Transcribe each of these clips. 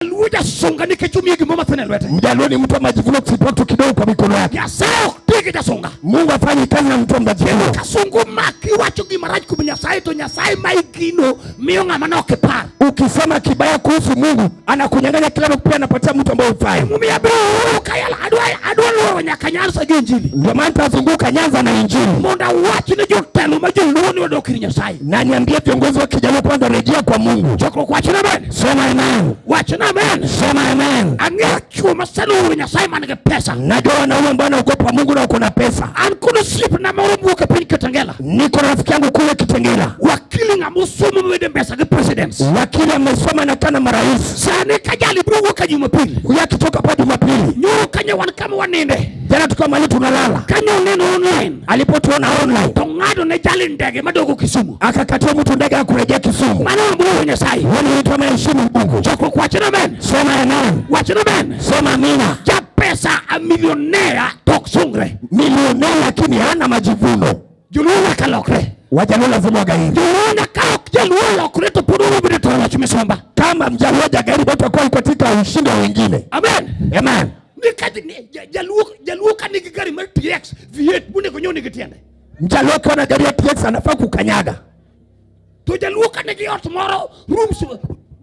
Jaluo jasunga nikech omiye gimoro mathin e lwete. Mjaluo ni mtu wa majivuno kusipewa kitu kidogo kwa mikono yake. Nyasaye ok ti gi jasunga. Mungu afanyi kazi na mtu wa majivuno. Kasungu maki wacho gima rach kuom Nyasaye to Nyasaye ma igino miyo ng'ama ne ok ipar. Ukisema kibaya kuhusu Mungu, anakunyang'anya kila pia anapatia mtu ambaye hufai. Emomiyo abiro oro kayal adwa luoro nyaka Nyanza gi Injili. Ndio maana tazunguka Nyanza na Injili. Mondo awach ne jotelo ma joluo ni wadok ir Nyasaye. Na niambie viongozi wa Kijaluo kwanza rejea kwa Mungu. Chokruok wachna amen. Sema amen. Wachna amen. Sema amen. Ang'eyo chwo ma sani oluoro Nyasaye man gi pesa. Najua wanaume ambao wanaogopa Mungu na uko na pesa. An kod osiepna moro mowuok e piny Kitengela. Niko na rafiki yangu kule Kitengela. Wakili ng'ama osomo mobede mbesa gi presidents. Wakili amesoma na kana marais. Sani ka jali biro wuok ka Jumapili. Huyu akitoka pa Jumapili. Nyoro kanyo wan kama waninde. Jana tukiwa mahali tunalala. Kanyo oneno online. Alipotuona online, To ng'ado ne jali ndege madogo Kisumu. akakatia mtu ndege ya kurejea Kisumu. Mano oluoro Nyasaye. Huyu ni mtu anayeheshimu Mungu. Chokruok wachna amen. Sema amen. Wachna amen. Sema amina. Japesa a millionaire to ok sungre. Milionea lakini hana majivuno. Joluo nyaka lokre. Wajaluo lazima wagairi. Joluo nyaka ok jaluo lokre to pod obiro bedo to loch misumba. Kama mjaluo hajagairi bado atakuwa katika ushindi wa wengine. Amen. Amen. Nikech jaluo ka nigi gari mar TX V8 monego nyiew nigi tiende. Mjaluo akiwa na gari ya TX anafaa kukanyaga. To jaluo ka nigi ot moro rooms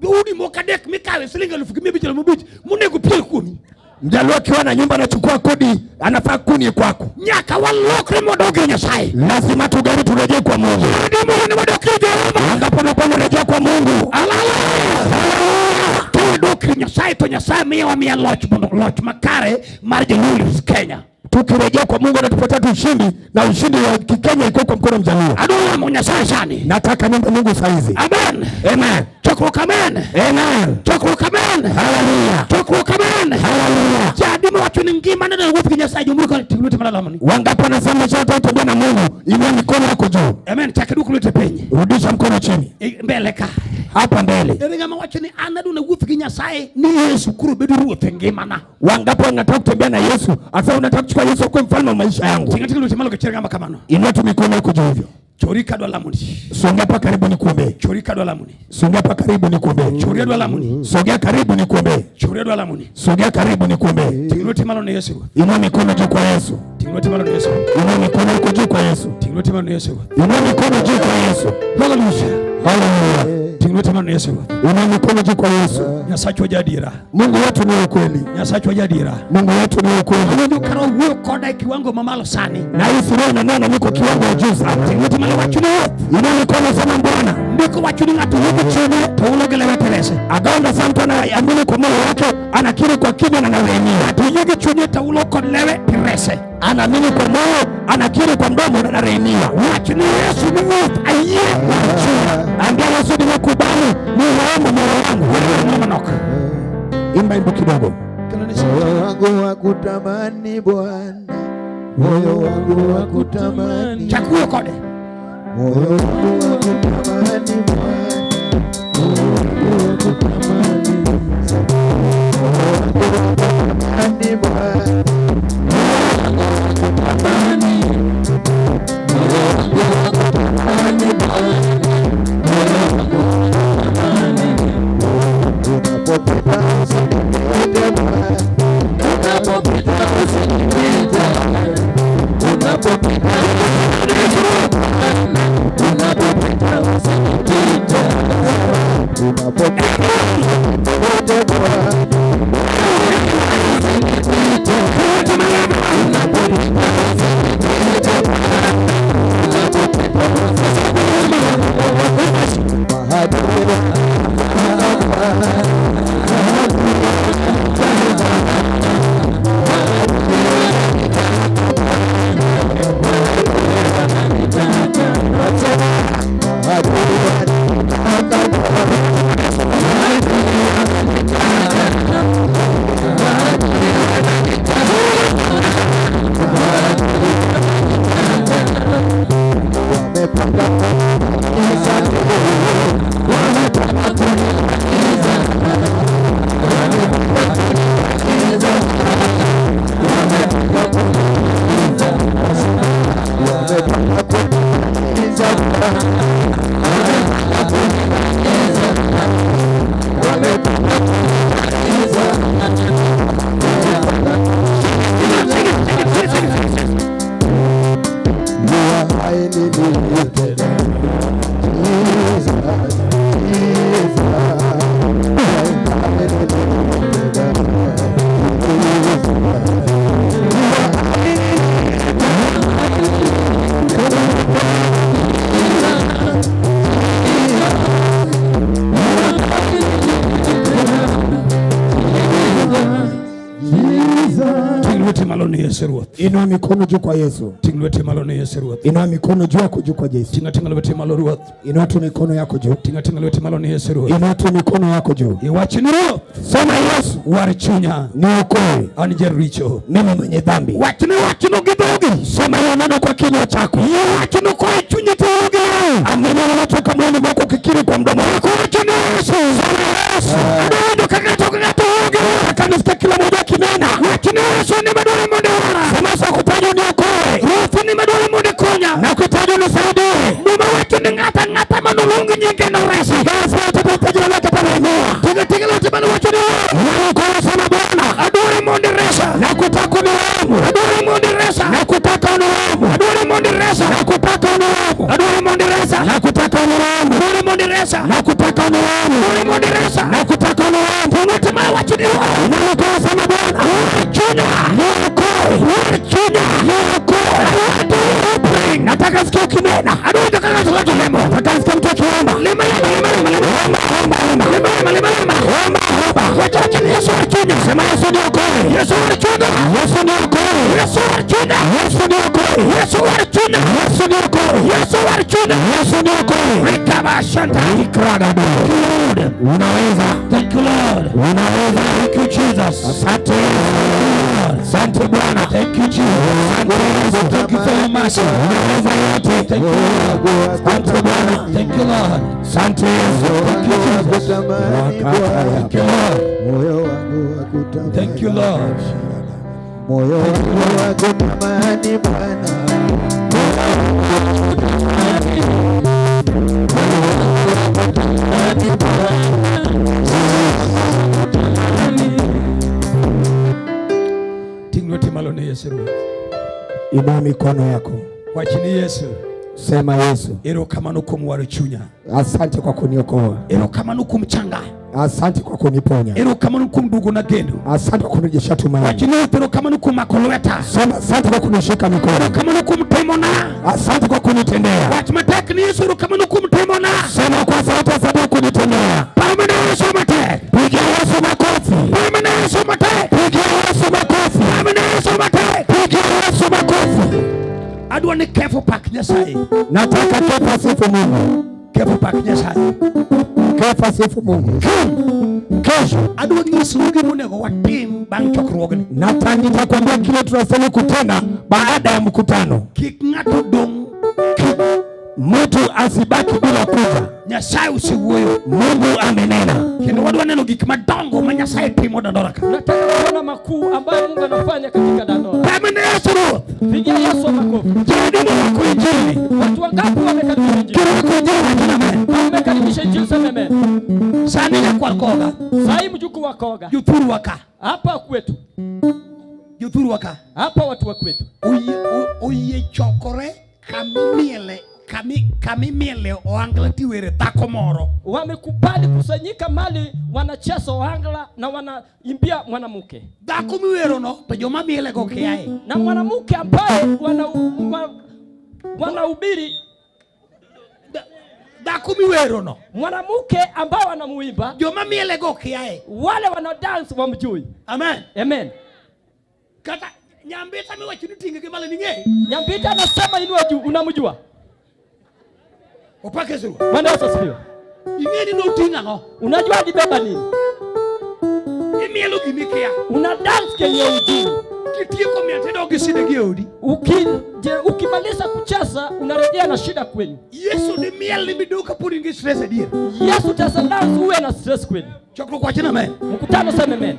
dhoudi moko adek mikawe siling 5,500 monego piel kuomi. Mjaluo akiwa na nyumba anachukua kodi, anafaa kuni kwako. Nyaka walokre mwadog ir Nyasaye. Lazima tugari turejee kwa Mungu. Adi ni wadok ir Jehova. Angapo na rejea kwa Mungu. Alala. To wadok ir Nyasaye to Nyasaye miyowa miya loch mondo loch makare mar joluo Kenya. Tukirejea kwa Mungu anatupatia tu ushindi na ushindi wa Kikenya iko kwa mkono mjaluo. Adwa lamo Nyasaye sani. Nataka niombe Mungu saizi. Amen. Amen. Chokruok amen. Amen. Chokruok amen. Hallelujah. Chokruok amen. Hallelujah. Jadi mowacho ni ngima ne wuoth gi Nyasaye jomuru ka ting' lwete malo lamoni. Wangapi wanasema ushatembea na Mungu? Inua mikono yako juu. Amen. Chak duok lwete piny. Rudisha mkono chini. Mbele ka. Hapa mbele. Ere ng'ama wacho ni an adwa nawuoth gi Nyasaye ni Yesu koro bedo ruoth e ngimana. Wangapi wanataka kutembea na Yesu? Asa unataka kuchukua Yesu kuwa mfalme wa maisha yangu. Ting' lwete malo kichier ng'ama kamano. Inua tu mikono yako juu hivyo. Chori kadwa lamoni. Songea hapa karibu nikuombee. Chori kadwa lamoni. Songea hapa karibu nikuombee. Chori adwa lamoni. Songea karibu nikuombee. Chori adwa lamoni. Songea karibu nikuombee. Ting' lwete malo ne Yesu. Inua mikono juu kwa Yesu. Ting' lwete malo ne Yesu. Inua mikono yako juu kwa Yesu. Ting' lwete malo ne Yesu. Inua mikono juu kwa Yesu. Hallelujah. Hallelujah. Ting' lwete malo ne Yesu. Inua mikono juu kwa Yesu. Nyasachwa jadiera. Mungu wetu ni ukweli. Nyasachwa jadiera. Mungu wetu ni ukweli. Awinjo ka roho wuoyo koda e kiwango mamalo sani. Na hii roho inanena niko kiwango ya juu sana. Ting' lwete malo wacho ni ruoth. Inua mikono sema Bwana. Ndiko wacho ni ng'ato wuok e chunye to hulo gi lewe to rese. Agaona sasa mtu anaamini kwa moyo wake, anakiri kwa kinywa na anarehemiwa. Ng'ato yie gi chunye to hulo kod lewe to rese. Anaamini kwa moyo, anakiri kwa mdomo na anarehemiwa. Wach ni Yesu ni ruoth ayie kuom chunya. Ambia Yesu nimekubali, ni rehemu moyo wangu. Wewe manok. Imba imbo kidogo. Moyo wangu wakutamani Bwana, moyo wangu wakutamani, Chak wuoyo kode. moyo wangu wakutamani Bwana, moyo wangu wakutamani, moyo wangu wakutamani Bwana, moyo wangu wakutamani, moyo wangu wakutamani Bwana, moyo wangu wakutamani. Unapopita usinipite Bwana, unapopita usinipite Bwana, unapopita unapopita usinipite unapopita usinipite Bwana, usinipite unapopita usinipite Bwana, unapopita usinipite mahali malo ni Yesu Ruoth. Inua mikono juu kwa Yesu. Ting' lweti malo ni Yesu Ruoth. Inua mikono juu yako juu kwa Yesu. Ting'a ting'a lweti malo Ruoth. Inua tu mikono yako juu. Ting'a ting'a lweti malo ni Yesu Ruoth. Inua tu mikono yako juu. Iwach ni Ruoth, Sema Yesu, war chunya, niokoe an jaricho. mimi mwenye dhambi. Wachni wachno gi dhogi. Sema hiyo neno kwa kinywa chako. Wachno koa e chunyi to onge. Amini linalotoka moyoni mwako ukikiri kwa mdomo wako. Wacho ni Yesu. Sema Yesu. Adwaro ka ng'ato ka ng'ato onge. Nataka nisikie kila mmoja akinena. Wach ni Yesu ni madwaro mondo iwara. Sema Yesu akuhitaji uniokoe. Ruoth ni madwaro mondo ikonya. Nakuhitaji unisaidie. Muma wacho ni ng'ato ang'ata manoluong nyinge noresi. Yesu atapata jina lake pale. Tinga tinga lweti malo wacho ni Ruoth. Niokoe sema Bwana. Adwaro mondo iresa. Nakutaka unirehemu. Adwaro mondo iresa. Nakutaka unirehemu. Adwaro mondo iresa. Nakutaka unirehemu. Adwaro mondo iresa. Nakutaka unirehemu. Adwaro mondo iresa. Nakutaka unirehemu. Adwaro mondo iresa. Nakutaka unirehemu. Lweti malo wacho ni Ruoth. Niokoe sema Bwana. Chunya. Niokoe. Chunya. Niokoe. Nataka sikia ukinena. Adwaro ka ng'ato ng'ato lemo. Nataka nisikie mtu akiomba. Lema lema lema lema lema. Omba, omba, omba. Lema lema lema lema. Omba, omba. Wacho wacho ni Yesu war chunya. Sema Yesu niokoe. Yesu war chunya. Yesu niokoe. Yesu war chunya. Yesu niokoe. Yesu war chunya. Yesu niokoe. Yesu war chunya. Yesu niokoe. Rikaba shanta. Ikragado. Unaweza. Thank you Lord. Unaweza. Thank you Jesus. Asante Yesu. Asante Bwana. Thank you Jesus. Asante Yesu. Thank you for your mercy. Unaweza yote. Thank you Lord. Asante Bwana. Thank you Lord. Asante Yesu. Thank you Jesus. Wakutamani Thank you Bwana, Lord. moyo wangu wakutamani. Thank you Lord. Moyo wangu wakutamani Bwana. Ting' lweti malo ne Yesu Ruoth. Inua mikono yako. Wach ni Yesu. Sema Yesu, Erokamano kuom waro chunya. asante kwa kuniokoa. Erokamano kuom changa. Asante kwa kuniponya. Erokamano kuom duogona geno. Asante kwa kunirejesha Wach tumaini. ni Ruoth erokamano kuom mako lweta. Sema asante kwa kunishika mikono. Erokamano kuom timona. Asante kwa kunitendea. Wach matek ni Yesu erokamano kuom timona. Sema kwa sauti, asante kwa kunitendea. Pamene Yesu matek. Pigia Yesu makofi. Pamene Yesu matek. Pigia Yesu makofi. Pamene Yesu matek. Pigia Yesu makofi. Adwa ni Kefa pak Nyasaye. Nataka Kefa sifu Mungu. Kefa pak Nyasaye. Kefa sifu Mungu. Kesho Adwa nyisou gima onego watim bang' chokruogni. nata nitakwambia kile tunastahili kutenda baada ya mkutano. Kik ng'ato dong' Mtu asibaki bila kuja. Nyasaye osewuoyo. Mungu amenena. Kendo wadwa neno gik madongo ma Nyasaye timo Dandora ka. Nataka kuona makuu ambayo Mungu anafanya katika Dandora. Pamene Yesu Ruoth. Pigia Yesu makofi. Ji adi morwako Injili. Watu wangapi wamekaribisha Injili? Kirwako Injili wachna amen. Kama umekaribisha Injili sema amen. Sani nyakwar koga. Sasa mjukuu wa Koga Jothurwa ka. hapa kwetu, Jothurwa ka. hapa watu wa kwetu Oyie chokore kamimiele kamimiele ohangla tiwere dhako moro. Wamekubali kusanyika mali wanacheza ohangla na wanaimbia mwanamke, Dhako miwerono to joma mielego kiaye. Na mwanamke ambaye wanahubiri Dhako miwerono. Mwanamke ambao wanamuimba, Joma mielego kiaye. Wale wana dance wamjui. Amen. Amen. Kata Nyambita miwacho ni tinge gi malo ni ng'e. Nyambita anasema inua juu, unamjua? Opak Yesu Ruoth. Bwana Yesu asifiwe. Ing'e ni noting'o ang'o? Unajua alibeba nini? Imielo gima ikia. Una dance kenye ujui. Kitieko miel tidok gi shida gi e odi. Ukimaliza kucheza unarejea na shida kwenu. Yesu ni miel ni midok kapod in gi stress adier. Yesu cheza dance uwe na stress kwenu. Chokruok wacho ni amen. Mkutano sema amen.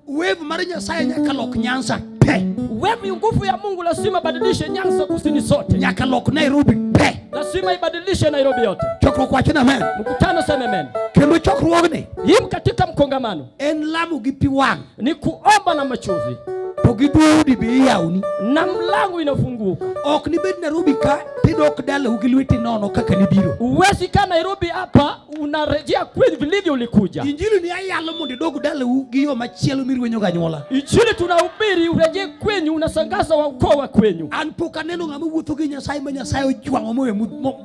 Wave mar Nyasaye nyaka lok Nyanza te. Wave nguvu ya Mungu lazima badilishe Nyanza kusini sote. Nyaka lok Nairobi te. Lazima ibadilishe Nairobi yote. Chokruok wacho ni amen. Mkutano sema amen. Kendo chokruogni Hii katika mkongamano en lamo gi pi wang'. Ni kuomba na machozi. To gi dhoudi be iyawoni. Na mlango inafunguka. Ok nibed Nairobi ka tidok dalau gi lweti nono kaka nibiro. Huwezi kaa Nairobi hapa unarejea kwenu vilivyo ulikuja. Injili ni ayalo mondo idog dalau gi yo machielo mirwenyo ga anyuola. Injili tunahubiri urejee kwenyu, unasangaza wa ukoo wa kwenyu. An pok aneno ng'ama wuotho gi Nyasaye ma Nyasaye ojwang'o mowe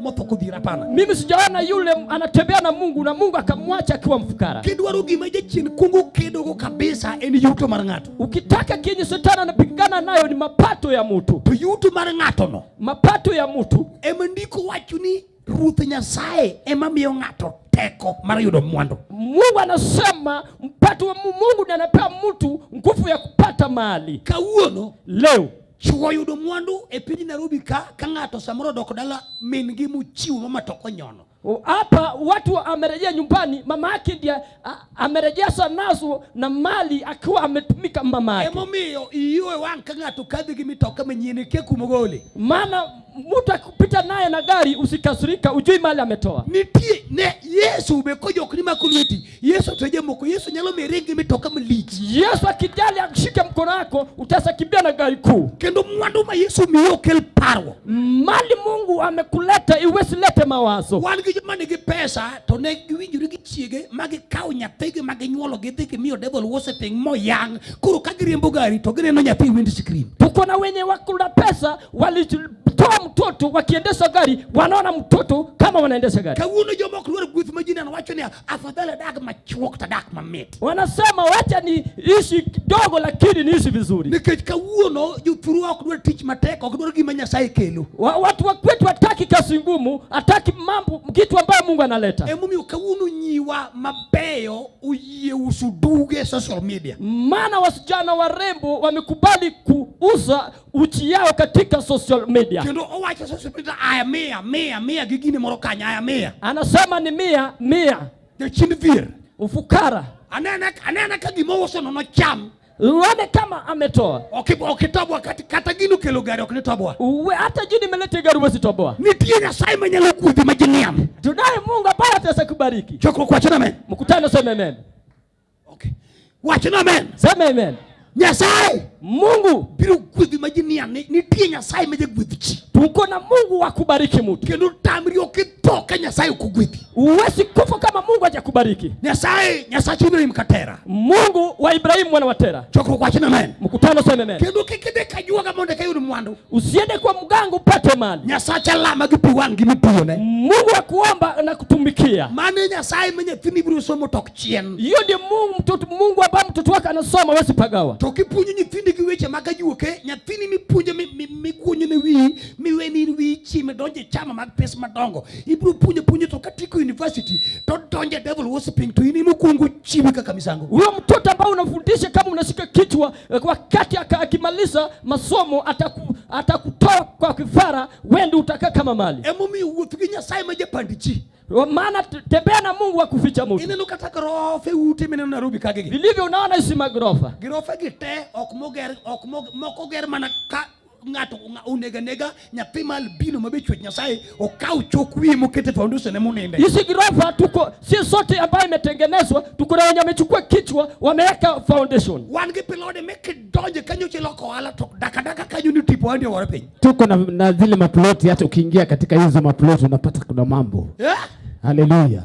motho kodhier apana. Mimi sijaona yule anatembea na Mungu na Mungu akamwacha akiwa mfukara. Kidwaro gima jachien kuongo kedogo kabisa en yuto mar ng'ato. Ukitaka kenye shetani anapigana nayo ni mapato ya mtu. To yuto mar ng'ato no Mapato ya mtu ema ndiko wacho ni Ruoth Nyasaye ema miyo ng'ato teko mar yudo mwandu. Mungu anasema mpato wa Mungu ndiye anapea mtu nguvu ya kupata mali. Kawuono Leo chwo yudo mwandu e piny Nairobi ka ng'ato samoro odok dala min gi mochiwo ma matoko nyono. Hapa watu amerejea nyumbani, mama yake ndiye amerejea sanazo na mali akiwa ametumika mama yake. Emomiyo iyoe wang' ka ng'ato kadhi gi mitoka manyien ikia kumogole. Maana mtu akipita naye na gari usikasirika, ujui mali ametoa. Nitie ne Yesu be kojok ni mako lweti. Yesu to jamoko Yesu nyalo miyi ring gi mitoka malich. Yesu akijali akishike mkono wako utasakimbia na gari kuu. Kendo mwandu ma Yesu miyi ok kel parruok. Mali Mungu amekuleta iwesilete mawazo. Wan gi joma nigi pesa to ne giwinjore gi chiege ma gikawo nyathigi ma ginyuolo gidhi gimiyo devil worshiping moyang'. Koro ka giriembo gari to gineno nyathi windscreen. Tuko na wenye wakula pesa walitoa mtoto wakiendesha gari, wanaona mtoto kama wanaendesha gari. Kawuono joma ok dwar gweth ma ji neno wacho niya afadhali adag machuok to adak mamit. Wanasema wacha niishi kidogo lakini niishi vizuri. Nikech kawuono jothurwa ok dwar tich matek, ok dwar gima Nyasaye kelo. Watu wa kwetu hataki kazi ngumu, hataki mambo kitu ambayo Mungu analeta. Emomiyo kawuono nyiwa mabeyo oyie uso duge e social media. Maana wasichana warembo wamekubali kuuza uchi yao katika social media. Kendo owacho social media aya mia mia mia gi gine moro kanyo aya mia. Anasema ni mia mia, Jachien dhier. ufukara. Anena ka gima ouso no nocham. Uone kama ametoa. Ok itobwa kata gino kelo gari ok nitobwa. Uwe, hata jini imeleta gari huwezi toboa. Nitie Nyasaye manyalo gwedhi ma ji niam. Tunaye Mungu ambaye ataweza kubariki. Chokruok wacho amen. Mkutano sema amen. Okay. Wacho amen. Sema amen. Nyasaye Mungu biro gwedhi ma ji niam. Nitie Nyasaye ma jagwedh ji. Tuko na Mungu wa kubariki mtu. Kendo tamri ok itho ka Nyasaye ok ogwedhi. Huwezi kufa kama Mungu hajakubariki. Nyasaye, Nyasach Ibrahim Katera. Mungu wa Ibrahim mwana wa Tera. Chokruok wacho amen. Mkutano sema amen. Kendo kik idhi ka juoga mondo eka iyud mwandu. Usiende kwa mganga upate mali. Nyasacha alama gi pi wang' gi mitiyone. Mungu wa kuomba na kutumikia. Mano e Nyasaye ma nyathini biro somo tok chien. Hiyo ndio Mungu, mtoto Mungu ambaye mtoto wake anasoma hawezi pagawa. To kipuonjo nyithindi gi weche mag ajuoke, nyathini mipuonjo miguonyo ne wiyi, miweni in wiyi chime donjo e chama mag pes madongo. Ibiro puonjo puonjo to katiko university to donjo e devil worshiping to in ema okuongo chiwi kaka misango. Huyo mtoto ambao unafundisha kama unashika kichwa, wakati akimaliza masomo atakutoa kwa kifara, wewe ndio utakaa kama mali. Emomiyo wuoth gi Nyasaye ma japand ji. Maana tembea na Mungu wa kuficha mtu. Ineno kata grofe ute mineno Nairobi kage gi. Vilivyo unaona hizi magrofa. Grofe gi te ok moger, ok moko ger mana ka ng'ato onego nega nyathi ma albino ma be chwech Nyasaye okaw chok wiye mokete foundation ne moninde. Hizi grofa tuko si sote ambayo imetengenezwa, tuko na wenye wamechukua kichwa wameweka foundation. Wan gi pilode me kidonje kanyo chiloko ohala to daka daka kanyo ni tipo andi owore piny. Tuko na zile maploti, hata ukiingia katika hizo maploti unapata kuna mambo. Haleluya.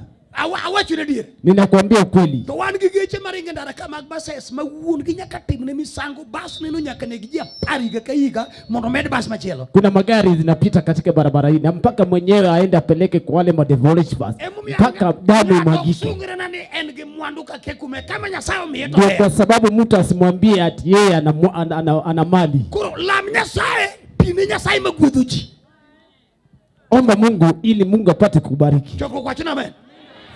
Awacho ne dier. Ninakuambia ukweli. To wan gi geche maringo e ndara ka mag buses ma wuon gi nyaka timne misango, bas neno nyaka neg ji 10 higa ka higa mondo omed bas machielo. Kuna magari zinapita katika barabara hii na mpaka mwenyewe aende apeleke kwa wale ma developers Emomiyo mpaka damu ng'ato imwagike. sungre na ni en gi mwandu ka kekume kama Nyasaye omiye to Ndio ber. kwa sababu mtu asimwambie ati yeye ana mali. Koro lam Nyasaye, tine Nyasaye magwedho ji. Omba Mungu ili Mungu apate kukubariki. Chokruok wacho amen.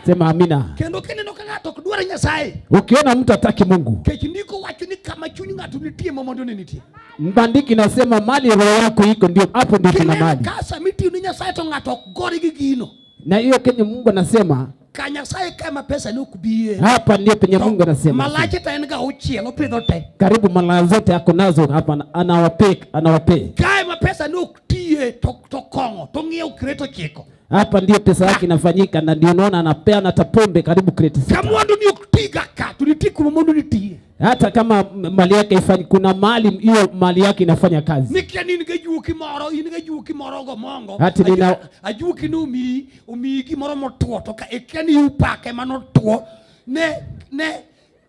Sema amina. Kendo kineno ka ng'ato ok dwar Nyasaye. Ukiona mtu hataki Mungu. Kech ndiko wacho ni kama chuny ng'ato nitie ma mondo ne nitie. Maandiko inasema mali roho yako iko ndio hapo ndio kuna Kineno mali. ka sama itiyo ni Nyasaye to ng'ato ok gore gi gino. Na hiyo kenye Mungu anasema Ka Nyasaye kama pesa ne ok biye. Hapa ndio penye To Mungu anasema. Malache to en ga auchiel opidho te. Karibu mala zote ako nazo hapa anawapea. Kae ma pesa ne ok tiye to kong'o to ng'iewo crate ochiko. Hapa ndio pesa yake inafanyika na ndio unaona anapea na pombe karibu crate 6. Ka mwandu ni ok tiga ka to nitie kuma mwandu nitie. Hata kama mali yake ifanyi, kuna mali hiyo mali yake inafanya kazi. Nikia ni in ga juoki moro, in ga juoki moro go mongo. Hati nina Ajuoki ni omiyi gimoro motwo to ka ikia ni upake manotuo. Ne, ne,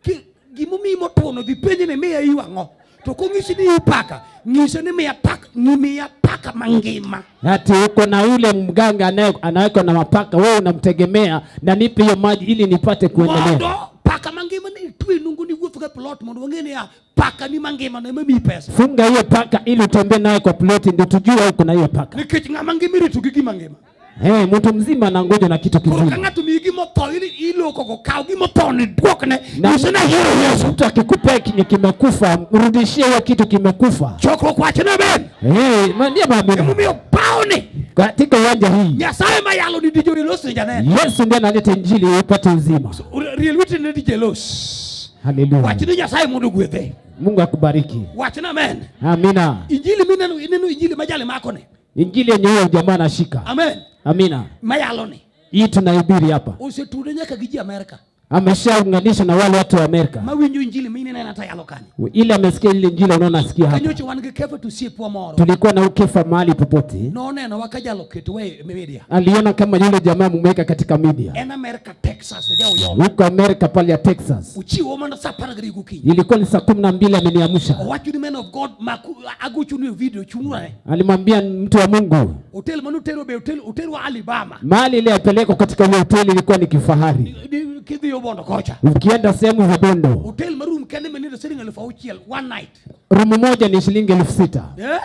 ki, gimomiyi motwo no dhi penje ni miya iu ang'o? To kong'isi ni upaka, ng'ise ni miya paka, ni miya paka mangima. Ati uko na ule mganga anaweka na mapaka, wewe unamtegemea na nipe hiyo maji ili nipate kuendelea. Mondo paka mangima ni Itwe nungu ni wuoth ga plot mondo wang'e ni paka ni mangima no ema miyi pesa. Funga hiyo paka ili utembee nayo kwa ploti, ndio tujue uko na hiyo paka. Nikech ng'ama ngima irito gi gima ngima. Hey, mtu mzima anangoja na kitu Koro ka kizima. ng'ato miyi gimotho iloko go kaw gimotho ni duokne. Na Nyise ni ahero Yesu. mtu akikupea kenye kimekufa, mrudishie hiyo kitu kimekufa. Chokruok wachne amen. Hey, ndiye maamini. Emomiyo pawni Katika uwanja hii Nyasaye mayalo ni DJ Los ni janeno. Yesu ndiye analeta injili upate uzima. Riel witi ne DJ Los. Haleluya. Wachne Nyasaye mondo ogwedhe. Mungu akubariki. Wachne amen. Amina. Injili mineno ineno injili ma jali makone. Injili yenye huyo jamaa anashika. Amen. Amina. Mayalo ni. Hii tunahubiri hapa. Osetude nyaka gi ji Amerika. Ameshaunganisha na wale watu wa Amerika. Mawinjo injili mineno to yalo kanyo. Ile amesikia ile injili unaona asikia hapa. Kanyocha wan gi Kefa to osiepwa moro. Tulikuwa na ukefa mahali popote. Noneno wa ka jalo ketowa e media. Aliona kama yule jamaa mumeweka katika media. En Amerika Texas ja uyoma. Huko Amerika pale ya Texas. Uchiwo mana sa 12 gokinyi. Ilikuwa ni saa 12 ameniamsha. Owacho ni man of God maku agochonu e video chung'une. Alimwambia mtu wa Mungu, Hotel manutero be hotel oterwa Alabama. mahali ile apelekwa katika ile hoteli ilikuwa ni kifahari. Kidhi Bondo kocha. Ukienda sehemu za Bondo, Hotel ma room kende manindo siling 6,000 one night. rumu moja ni shilingi 6,000. Eh?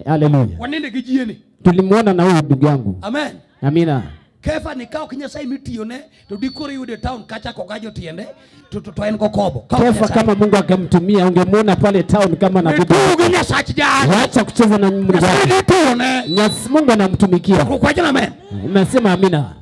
Haleluya. Waninde gi jieni. Tulimuona na huyu ndugu yangu. Amen. Amina. Kefa ni kaok Nyasaye mitiyone to dikoro yude town kacha kogajo tiende to en gokobo. Ka ok Kefa Nyasaye. kama Mungu akamtumia ungemuona pale town kama anabudu. Tugi Nyasach jalo. Wacha kucheza na Mungu Nyasaye wako. nitiyone. Mungu anamtumikia. Kwacho amen. Umesema amina.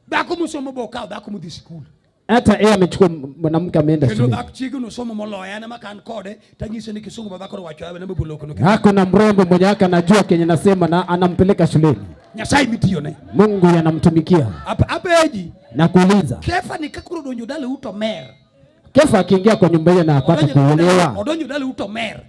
Dhako mosomo bo okawo dhako modhi sikul. Hata yeye amechukua mwanamke ameenda Kendo shule. dhako chiege no somo moloya en ema ka an kode tanyise ni kisungu ma dhako owacho awe namba boloko no. Hako na mrembo mmoja wake anajua kenye nasema na anampeleka shuleni. Nyasaye mitiyone. Mungu anamtumikia. Apeji. Na kuuliza. Kefa ni kakuro donjo dala uto mer. Kefa akiingia kwa nyumba hiyo na apate kuolewa. Odonjo dala uto mer.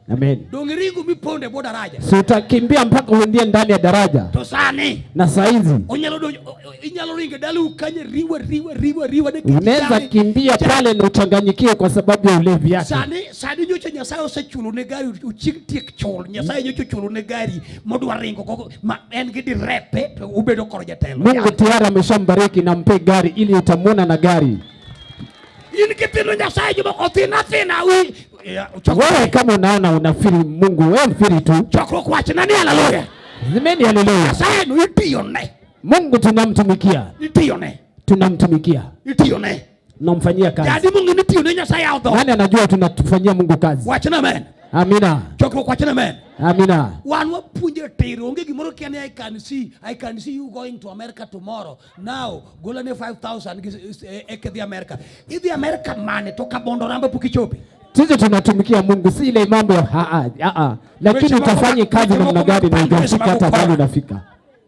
Amen. Donge ringo miponde bo daraja. Si utakimbia mpaka uendie ndani ya daraja. To sani Na saizi onyalo donjo inyalo ringo dala ukanye riwa riwa riwa riwa ne unaweza kimbia pale na uchanganyikiwe kwa sababu ya ulevi yake. Sani nyocha Nyasaye osechulo ne gari uchik tiek chul. Nyasaye nyocha ochulo ne gari modwa ringo koko ma en gi direpe to ubedo kor jatelo. Mungu tayari ameshambariki na mpe gari ili utamwona na gari. In kithindo Nyasaye joma othina thina wi. Wewe kama unaona unafiri Mungu, wewe mfiri tu. Chokruok wachna ni haleluya. Zimeni haleluya. Nyasaye no itiyone. Mungu tunamtumikia. Itiyone. Tunamtumikia. Itiyone. Tunamfanyia kazi. Jadi Mungu nitiyone Nyasaye odho. Nani anajua tunatufanyia Mungu kazi? Wachna amen. Amina. Chokruok wachna amen. Amina. Wan wapuonje tir onge gimoro kia ni I can see you going to America tomorrow. Now golane 5000 gi eke dhi America. Idhi America mane to ka bondo ramba pok ichope. Sisi tunatumikia Mungu, si ile mambo ya ha, ha, ha. Lakini utafanya kazi namna gani na hujafika hata bado unafika.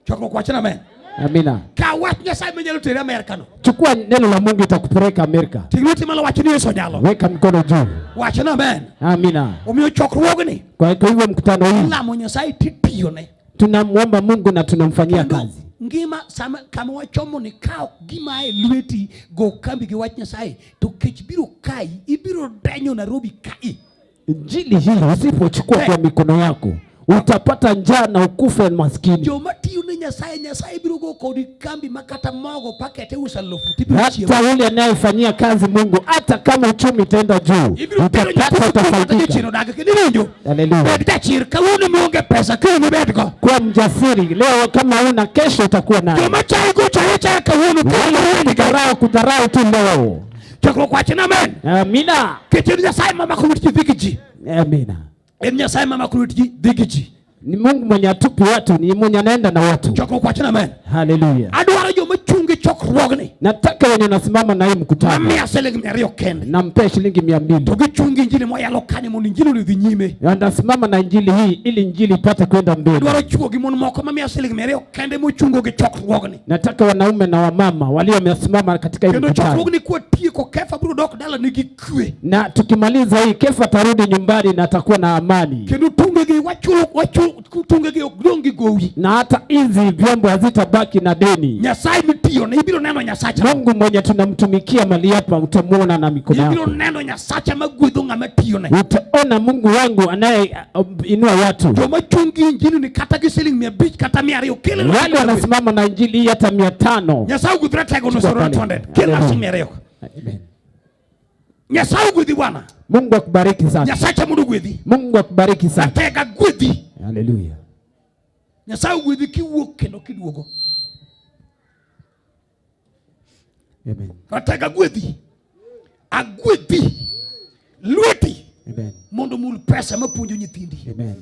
Chokruok wachna amen. Amina. Ka wach Nyasaye manyalo teri Amerika no. Chukua neno la Mungu itakupeleka Amerika. Ting lweti malo wach ni Yesu nyalo. Weka mkono juu. Wachna amen. Amina. Omiyo chokruogni. Kwa hivyo mkutano huu lamo Nyasaye titiyone. Tunamuomba Mungu na tunamfanyia kazi. Ngima sama kama wachomo ni ka gima e lweti go kambi gi wach Nyasaye to kech biro kai ibiro denyo Nairobi kai. Injili hii usipochukua kwa mikono yako utapata njaa na ukufe maskini. Joma tiyo ne Nyasaye, Nyasaye biro go kodi kambi makata mogo pakete uso alufu tibiro chiemo. Hata yule anayefanyia kazi Mungu, hata kama uchumi itaenda juu, Ibiro tero utapata nyathi kata utafaidika. jachien odag kendo iwinjo. Haleluya. Bed jachir kawuono mionge pesa kiny ibed go. Kuwa mjasiri leo, kama una kesho utakuwa nayo. Joma chayi go chaye chaya kawuono kiny Wale ibed go. kudharau tu leo. Chokruok wachna amen. Amina. Kech en Nyasaye mamako lwet ji dhi gi ji. Amina. En Nyasaye mamako lwet ji dhi gi ji. Ni Mungu mwenye atupi watu, ni mwenye anaenda na watu. Chokruok wachna amen. Haleluya. Adwaro joma chung' gi chokruogni. Nataka wenye wanasimama na hii mkutano. Mamiya siling 200 kende. Nampea shilingi 200. To gichung' gi injili moyalo kanyo mondo injili odhi nyime. Wanasimama na injili hii ili injili ipate kwenda mbele. Adwaro chwo gi mon moko mamiya siling 200 kende mochungo gi chokruogni. Nataka wanaume na wamama walio wamesimama katika hii Kendo mkutano. chokruogni kwatieko Kefa biro dok dala nigi kwe. Na tukimaliza hii Kefa atarudi nyumbani na atakuwa na amani. Kendo tunge gi wachulo wachulo tunge gi ok dong' gi gowi. Na hata hizi vyombo hazitabaki na deni. Nyasaye mitiyo ne ibiro neno Nyasacha. Mungu mwenye tunamtumikia mali hapa utamuona na mikono Ibiro yako. neno Nyasacha magwedho ng'ama tiyone. Utaona Mungu wangu anaye inua watu. Joma chung' gi injili ni kata gi siling 500 kata 200 kelo Wale 200. wanasimama na injili hii hata 500. Nyasaye ogwedhre tego no Chukua soro pale. 200. Kelo Amen. siling 200. Amen. Nyasaye ogwedhi bwana. Mungu akubariki sana. Nyasacha mondo ogwedhi. Mungu akubariki sana. Tega gwedhi. Haleluya. Nyasaye ogwedhi kiwuok kendo kiduogo. Amen. Ratega gwedhi. Agwedhi. Lweti Amen. mondo mul pesa mapuonjo nyithindi. Amen.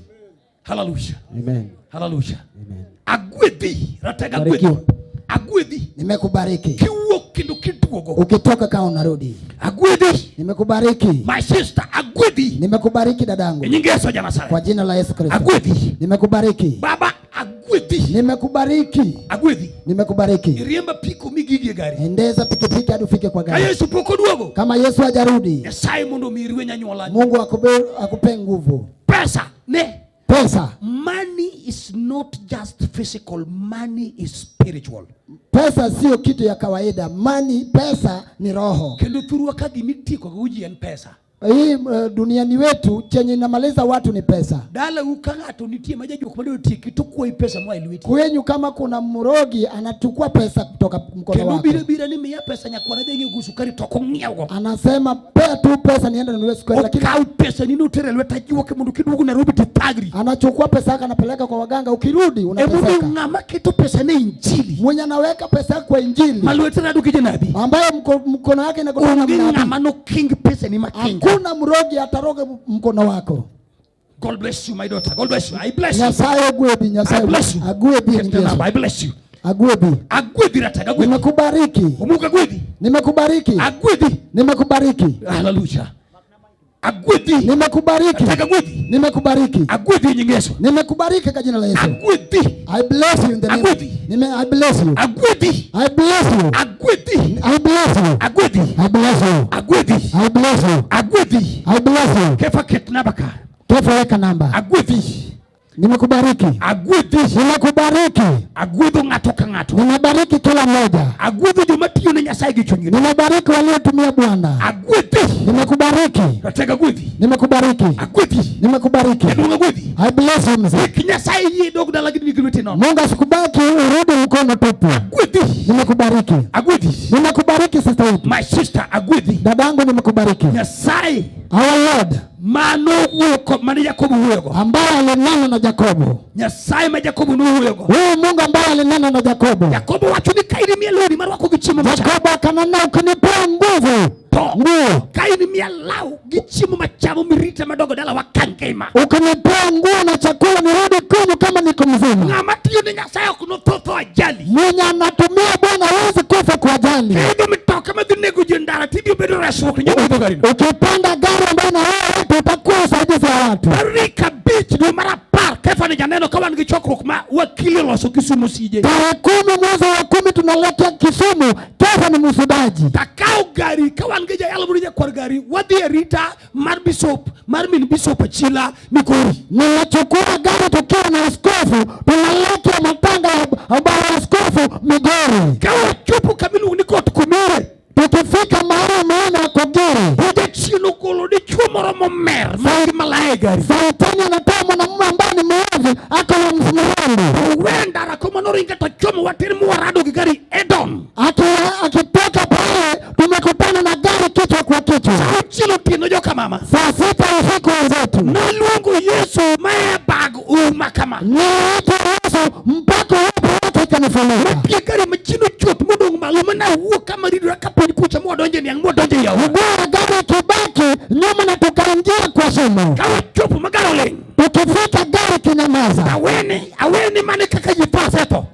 Hallelujah. Amen. Hallelujah. Amen. Agwedhi. Ratega gwedhi. Barikiwa. Agwedhi. Nimekubariki. Kiwuok kendo kiduogo. Ukitoka kama unarudi. Agwedhi. Nimekubariki. My sister agwedhi. Nimekubariki dadangu. E nying Yesu ja Nazareth. Kwa jina la Yesu Kristo. Agwedhi. Nimekubariki. Baba agwedhi. Nimekubariki. Agwedhi. Nimekubariki. Iriemba piko migigi e gari. Endeza pikipiki hadi ufike kwa Ka gari. Yesu pok oduogo. Kama Yesu hajarudi, Nyasaye mondo omiyi rweny anyuola. Mungu akupe nguvu. Pesa ne Pesa. Money is not just physical, money is spiritual. Pesa sio kitu ya kawaida. Mani, pesa ni roho. Kendo thurwa ka gimitieko go ji en pesa. Hii duniani wetu chenye inamaliza watu ni pesa. Dalau ka ng'ato nitie ma jajuok madwa tieki to kwayi pesa moa e lweti. Kwenyu kama kuna mrogi anachukua pesa kutoka mkono Kendo wako. biro bira ni miya pesa nyakwara dhi ng'iewo sukari to ok ong'iewo. Anasema pea tu pesa niende ninunue sukari, lakini Okaw pesa ni notero e lwet ajuoke mondo kiduogo Nairobi tithagri. anachukua pesa yako anapeleka kwa waganga, ukirudi Emomiyo unateseka. ng'ama keto pesa ne injili Mwenye anaweka pesa yako kwa injili ma lwete rado gi janabi ambaye mkono wake inakutana na onge mnabii, ng'ama noking pesa ni makinga. hakuna mrogi ataroge mkono wako. God bless you my daughter. God bless you. I bless you. Nyasaye ogwedhi, I Nyasaye bless you. agwedhi, Get the Yesu. number. I bless you. Agwedhi. Agwedhi ratega agwedhi. Nimekubariki, Omuka agwedhi. nimekubariki, Agwedhi. nimekubariki, Hallelujah. Agwedhi. nimekubariki, Ratega agwedhi. nimekubariki, Agwedhi e nying Yesu. nimekubariki kwa jina la Yesu. Agwedhi. I bless you in the name. Agwedhi. I bless you. Agwedhi. I bless you. Agwedhi. I bless you. Agwedhi. I bless you. Agwedhi. I bless you. Agwedhi. I bless you. Kefa ket namba ka. Kefa weka namba. Agwedhi. Nimekubariki. Agwedhi. Nimekubariki. Agwedho ng'ato ka ng'ato. Nimebariki kila mmoja. Agwedho joma tiyo ne Nyasaye gi chunygi. Nimebariki waliotumia Bwana. Agwedhi. Nimekubariki. Ratega agwedhi. Nimekubariki. Agwedhi. Nimekubariki. Jaduong' agwedhi. I bless you mzee. Kik Nyasaye yie dog dala gi gi lweti nono. Mungu asikubaki urudi mkono tupu. Agwedhi. Nimekubariki. Agwedhi. Nimekubariki sister yetu. My sister agwedhi. Dadangu nimekubariki. Nyasaye Our Lord manowuoyo mane Jakobo wuoyogo. ambaye alinena na Yakobo. Nyasaye ma Jakobo nowuoyogo. Huyu Mungu ambaye alinena na Yakobo. Jakobo wacho ni ka in imiya lewni marwako gi chiemo machamo. Yakobo akanena ukinipea nguvu To nguo, ka in imiya law gi chiemo machamo mirita madongo dalawa ka ngima. ukinipea nguo na chakula nirudi kwenu kama niko mzima. Ng'ama tiyo ne Nyasaye ok notho tho ajali. Mwenye anatumia Bwana hawezi kufa kwa ajali. Kiidho mitoka madhi nego ji e ndara tibiro bedo resruok ne joma idho garino. Ukipanda gari ambayo inaua watu utakuwa usaidizi wa watu. Tarik 5 dwe mar 10 Kefa ni janeno ka wan gi chokruok ma wakili oloso Kisumu sije. Tarehe 10 mwezi wa 10 tunaletea Kisumu. Kefa ni msudaji. Takaw gari ka wan gi jayalo moro jakwar gari wadhi e rita mar bishop mar min bishop Achila Migori. Ninachukua gari tukiwa na askofu tunaletea matanga ya baba askofu Migori. Ka wachopo kama iluongo ni Got Kumere. Tukifika mahali umeona Kogere, To jachien ogolo dichuo moro momer man gi malaya e gari. Saitani anatoa mwanamume ambaye ni mwovu ako na msimamo. Owe ndara koma noringe to chomo watir mwarado gi gari Edom. Akitoka pale tumekutana na gari kichwa kwa kichwa. Saa auchiel otieno joka mama. Saa 6 usiku wenzetu. Noluongo Yesu ma airbag ouma kama. Niite Yesu mpaka uwepo wake ikanifunika. Pie gari machien ochot modong' malo mana wuok kama ridora kapiny kucha mwadonje niang' mwadonje e aora. Mguu wa gari kibaki nyuma na tukaingia kwa shimo. Ka wachopo ma gari oling'. Tukifika gari kinyamaza. Aweni mane kaka ji tho asetho.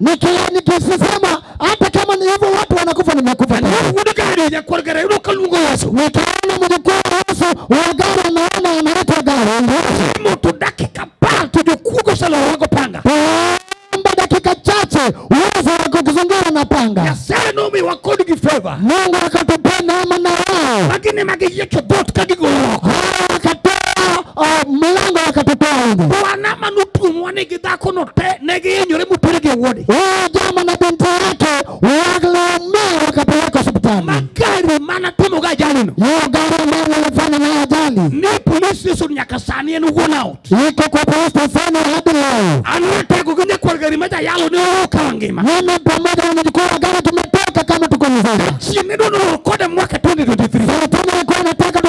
Nikisema hata kama ni hivyo watu wanakufa nimekufa. Aneno wuod gari nyakwar gari ayudo ka luongo Yesu. Nikaona mjukuu wa Yesu wa gari anaona anaitwa gari. Timo to dakika 10 to jokuogo oseloro go panga. Omba dakika chache uwezo wa kukuzingira na panga. Nyasaye nomiwa kodgi favor. Mungu akatupea neema na wao. Magi ne magiyiecho dhoot ka gigolo oko. Hao wakatoa mlango wakatutoa nje. Bwana manotuomowa ni gi dhako no te ne gihinyore motergi e wodi. Huyu jamaa na binti yake waliumia wakapelekwa hospitali. Magari mana timogo ajali no. Hiyo gari ambayo nilifanya nayo ajali Ni police station nyaka sani en worn out. iko kwa police station hadi leo. An ratego gi nyakwar gari ma jayalo ne okawa ngima. Mimi pamoja na mjukuu wa gari tumetoka kama tuko mzima. Chieng' ne dwa nolor koda mwaka 2023. Saitani alikuwa anataka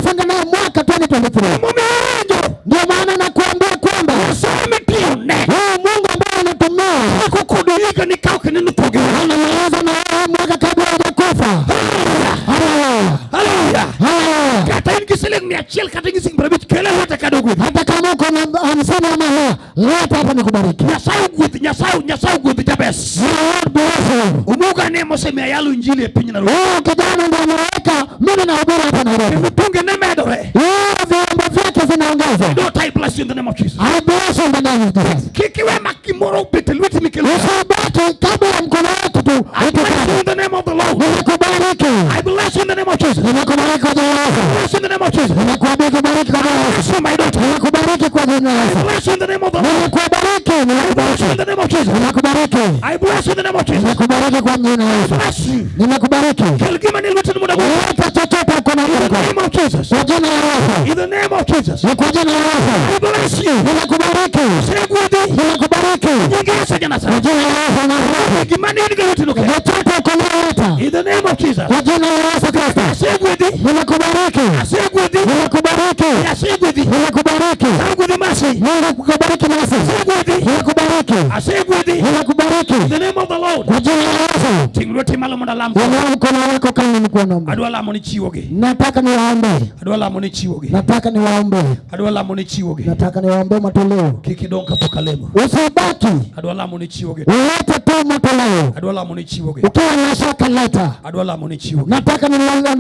achiel kata gi siling 50 kele lwete ka dogwedhi. Hata kama uko na 50 ama 100, leta hapa nikubariki. Nyasaye ogwedhi, Nyasaye, Nyasaye ogwedhi Jabez. May Lord bless you. Omuga ne mosemiyo ayalo injili e piny Nairobi. Huyu kijana ndiye ameweka mimi nahubiri hapa Nairobi. Kendo tunge ne medore. Hiyo vyombo vyake zinaongezwa. Daughter, I bless you in the name of Jesus. I bless you in the name of Jesus. Kik iwe mak gimoro obet e lweti mikelo. Usibaki kabla ya mkono wako tu I bless you utukane. in the name of the Lord. Nimekubariki. I bless you in the name of Jesus. Nimekubariki kwa jina la Yesu. Bless you in the name of Jesus. Nimekubariki kwa jina la Yesu. Bless you, my daughter. Nimekubariki kwa jina la I Yesu. bless you in the name of the Lord. Nimekubariki. I bless you in Nimekubariki. the name of Jesus. Nimekubariki. I bless you in the name of Jesus. Nimekubariki kwa jina la Yesu. Bless you. Nimekubariki. Kel gima ni lweti mondo agwedhi. Leta chochote uko na In the Mungu. name of Jesus. Kwa jina la Yesu. In the name of Jesus. Ni kwa jina la Yesu. I bless you. Nimekubariki. Osegwedhi. Nimekubariki. Nying Yesu ja Kwa Nazareth. jina la Yesu na Gima ni in gi lweti no kel. chochote uko nayo In the name of Jesus. kwa jina la Yesu Kristo. Asegwedhi. Nimekubariki. Asegwedhi. Nimekubariki. Asegwedhi. Nimekubariki. Asegwedhi Mercy. Mungu akubariki nasi. Asegwedhi. Nimekubariki. Asegwedhi. In Nimekubariki. the name of the Lord. Kwa jina la Yesu. Ting' lweti malo mondo alam. Inua mkono wako kama nikuombe. Adwa lamo ni chiwogi. Nataka niwaombe. Adwa lamo ni chiwogi. Nataka niwaombe. Adwa lamo ni chiwogi. Nataka niwaombe matoleo. Kik idong' kapok alemo. Usibaki. Adwa lamo ni chiwogi. Ulete tu matoleo. Adwa lamo ni chiwogi. Ukiwa na shaka leta. Adwa lamo ni chiwogi. Nataka niwaombe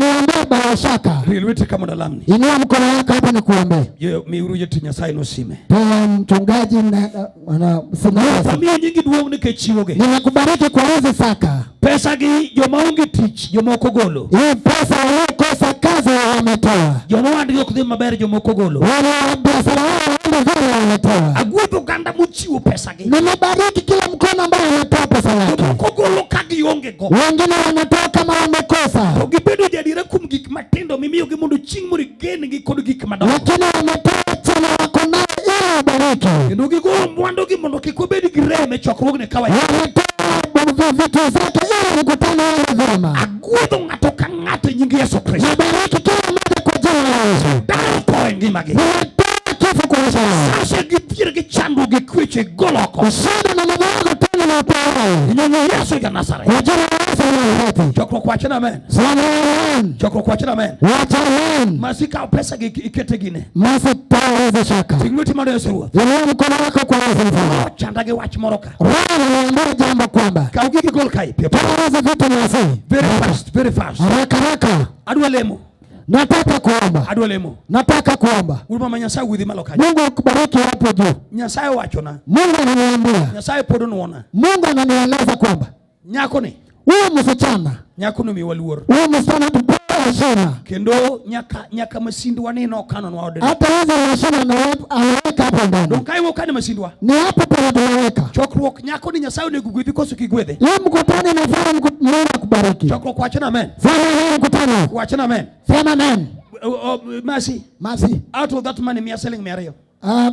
bila shaka. Rie lweti ka mondo alamni. Inua mkono wako hapa nikuombe. Yo, miuru jotich Nyasaye nosime. Pea mchungaji na na sinasa. Amiyo nyingi duong' nikech chiwogi. Ninakubariki kwa hizi saka. Pesa gi joma onge tich jomoko golo. Hii pesa waliokosa kazi wametoa. Joma ohandgi ok dhi maber jomoko golo. Wale wa biashara wao waende vile wametoa. Agwedho oganda mochiwo pesa gi. Nimebariki kila mkono ambaye ametoa pesa yake. Jomoko golo ka gionge go. Wengine wanatoa kama wamekosa, To gibedo jadiera kuom gik matindo mimiyogi mondo chieng' moro igen-gi kod gik madongo. lakini wametoa chenye wako nayo ili wabariki. Kendo gigolo mwandugi mondo kik wabed gi rem e chokruogni ka wayalo. Wametoa vitu zake ili mkutano uende vyema. Agwedho ng'ato ka ng'ato e nying Yesu Kristo. Nibariki kila mmoja kwa jina la Yesu. Daro tho e ngimagi. Nimetoa kifo kwa maisha yao. Sase gi dhier gi chandruok gi kweche gol oko. Ushindi na magongo tena na utoe. E nying Yesu ja Nazareth. Kwa jina la Yesu wa Nazareti. Chokruok wach ni amen. Sema amen. Chokruok wach ni amen. Wacha amen. Masi kaw pesa gi ikete gine. Masi toa hizo shaka. Ting' lweti malo Yesu Ruoth. Inua mkono wako kwa Yesu mfalme. Roho chanda gi wach moro ka. Roho ananiambia jambo kwamba Kaw gigi gol kae piyo piyo. toa hizo vitu nasi. Very fast, very fast. Haraka haraka. Adwa lemo. Nataka kuomba. Adwa lemo. Nataka kuomba. Wuod mama Nyasaye gwedhi malo kanyo. Mungu akubariki hapo juu. Nyasaye owachona. Mungu ananiambia. Nyasaye pod onuona. Mungu ananieleza kwamba Nyako ni. huyu msichana, Nyako ni omiwa luor. huyu msichana tupewe heshima. Kendo nyaka nyaka masindwa ni nokanonwa odni. Hata hizo heshima anaweka hapo ndani. Dong' ka iwo kane masindwa. Ni hapo pale tunaweka. Chokruok nyako ni Nyasaye onego gwedhi koso kik gwedhe. Hii mkutano inafaa Mungu akubariki. Chokruok wachna amen. Sema hii mkutano. Wachna amen. Sema amen. Mercy. Masi. Out of that money miya siling 200.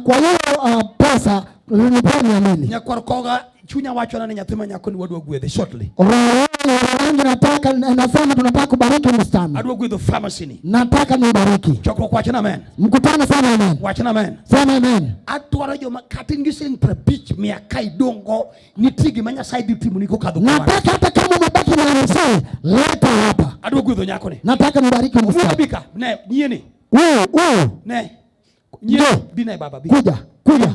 Kwa hiyo pesa nilipewa 200. Nyakwar koga chunya wachona ni nyathi ma nyako ni wadwa gwedhe shortly. Roho yangu nataka nasema tunataka kubariki msichana. Adwa gwedho pharmacy ni. Nataka nibariki. Chokruok wachna amen. Mkutano sema amen. Wachna amen. Sema amen. Adwaro joma kata in gi siling 50 mia ka idong'go nitie gima Nyasaye dhi timoni kokadho kuom mano. Nataka hata kama umebaki na 50 leta hapa. Adwa gwedho nyako ni. Nataka nibariki msichana. Bika ne nyieni Wewe wewe ne. Nyieni Njoo. bi ne baba bi. kuja kuja.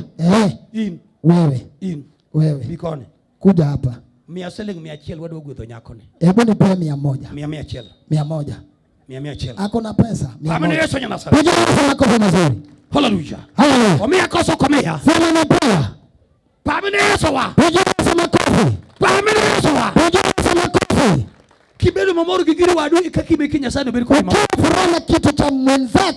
In Wewe in wewe bi koni. kuja hapa. Miya siling 100 wadwa gwedho nyako ni. Hebu nipe 100. Miya 100. 100. Miya 100. Ako na pesa. Amen 100. Yesu nya Nazareth. Piga Yesu makofi mazuri. Hallelujah. Haleluya. Omiya koso ok omiya. Sema nipewa. Pamine Yesu wa. Piga Yesu makofi. Pamine Yesu wa. Piga Yesu makofi. Kibedo mamor gi gir wadu e kaka ibet ki Nyasaye nobed kodi mamor. Ukiwa furaha na kitu cha mwenzako